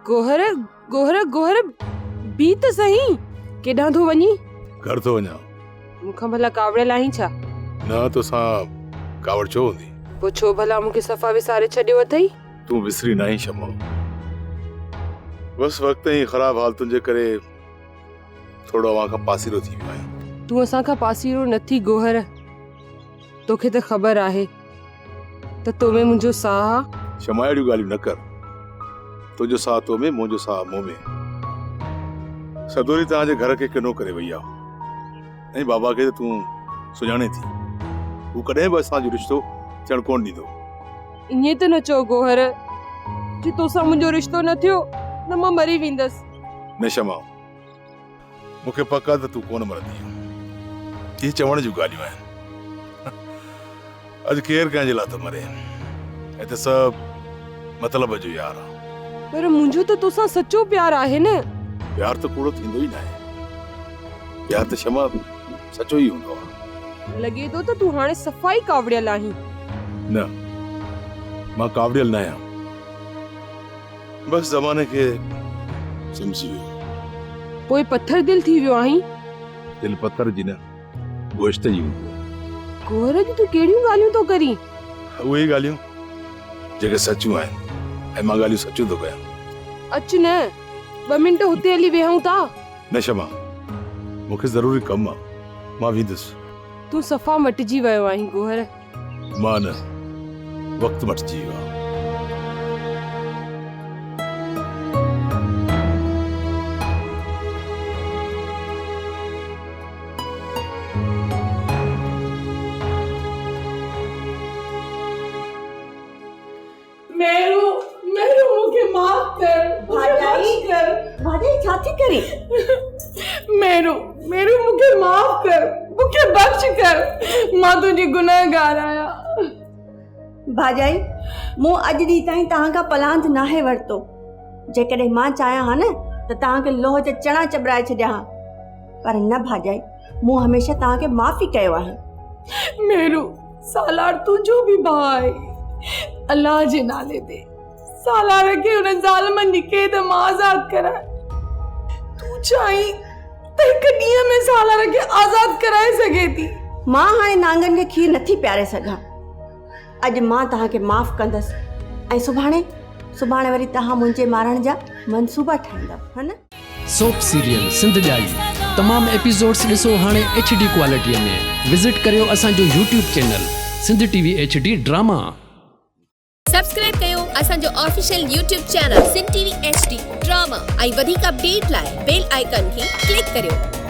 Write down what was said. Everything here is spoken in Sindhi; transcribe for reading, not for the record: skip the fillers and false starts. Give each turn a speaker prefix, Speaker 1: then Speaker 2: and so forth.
Speaker 1: گوهر، گوهر، گوهر، بيهه ته سهي، ڪيڏانهن ٿو وڃين؟
Speaker 2: گهر ٿو وڃان.
Speaker 1: مون کان ڀلا ڪاوڙيل آهين ڇا؟
Speaker 2: نه، توسان ڪاوڙ ڇو هوندي؟
Speaker 1: پوء ڇو ڀلا مون کي صفا وساري ڇڏيو اٿئي؟
Speaker 2: تون وسري ناهين شمع. بس وقت ۽ خراب حالتن جي ڪري ٿورو اوهان کان پاسيرو ٿي ويو آهيان.
Speaker 1: تون اسان کان پاسيرو نه ٿي گوهر. توکي ته خبر آهي ته تو ۾ منهنجو ساهه آ.
Speaker 2: شمع اهڙيون ڳالهيون نه ڪر. تنهنجو ساهه تو ۾ منهنجو ساهه مون ۾. سدوري توهان جي گهر کي ڪنو ڪري وئي آ ۽ بابا کي ته تون سڃاڻين ٿي. هو ڪڏهن به اسان جو رشتو ٿيڻ ڪونه ڏيندو.
Speaker 1: ائين ته نه چئو گوهر، جي توسان منهنجو رشتو نه ٿيو ته مان مري ويندس.
Speaker 2: نه شمع، مون کي پڪ آ ته تون ڪونه مرندينء. اهي چوڻ جون ڳالهيون آهن. اڄ ڪير ڪنهن جي لاء ٿو مري. هتي سڀ مطلب جو يار آ.
Speaker 1: پر منهنجو ته توسان سچو پيار آهي نه.
Speaker 2: پيار ته ڪوڙو ٿيندو ئي ناهي. پيار ته شمع سچو ئي هوندو آ.
Speaker 1: لڳي ٿو ته تون هاڻي صفا ئي ڪاوڙيل آهين.
Speaker 2: نه، مان ڪاوڙيل ناهيان. بس زماني کي سمجهي ويو.
Speaker 1: پوء پٿر دل ٿي ويو آهين؟
Speaker 2: دل پٿر جي نه، گوشت جي هوندي آهي.
Speaker 1: گوهر اڄ تون ڪهڙيون ڳالهيون ٿو ڪرين؟
Speaker 2: اهي ئي ڳالهيون جيڪي سچيون آهن ۽ مان ڳالهيون سچيون ٿو ڪيان.
Speaker 1: اچ نه، ٻه منٽ هتي هلي ويهون ٿا.
Speaker 2: نه شمع، مون کي ضروري ڪم آ، مان ويندس.
Speaker 1: تون صفا مٽجي ويو آهين گوهر.
Speaker 2: مان نه، وقت مٽجي ويو آ.
Speaker 1: مهرو، مهرو مون کي معاف ڪر، مون کي بخش ڪر.
Speaker 3: ڀاڄائي ڇا ٿي ڪرين؟
Speaker 1: مهرو، مهرو مون کي معاف ڪر، مون کي بخش ڪر، مان تنهنجي گنهگار آهيان.
Speaker 3: ڀاڄائي، مون اڄ ڏينهن تائين توهان کان پلاند ناهي ورتو. جيڪڏهن مان چاهيان ها نه ته توهان کي لوهه جا چڻا چٻرائي ڇڏيان ها. پر نه ڀاڄائي، مون هميشه توهان کي معاف ئي ڪيو آهي.
Speaker 1: مهرو، سالار تنهنجو به ڀاء آهي. الله جي نالي تي سالار کي انهن ظالمن جي قيد مان آزاد ڪراء. تون چاهين ته هڪ ڏينهن ۾ سالار کي آزاد ڪرائي سگهين ٿي.
Speaker 3: مان هاڻي نانگن کي کير نٿي پياري سگهان. اڄ مان توهان کي معاف ڪندس ۽ سڀاڻي سڀاڻي وري توهان منهنجي مارڻ جا منصوبا ٺاهيندؤ، ها نه؟
Speaker 4: سوپ سيريل سنڌ ڄائي تمام ايپيسوڊس ڏسو هاڻي ايڇ ڊي ڪوالٽي ۾ وزٽ ڪريو اسان جو YouTube channel Sindh T V H D drama.
Speaker 5: Subscribe ڪيو اسان جو official YouTube channel Sindh T V H D drama ۽ وڌيڪ اپڊيٽ لاء بيل آئيڪان کي ڪلڪ ڪريو.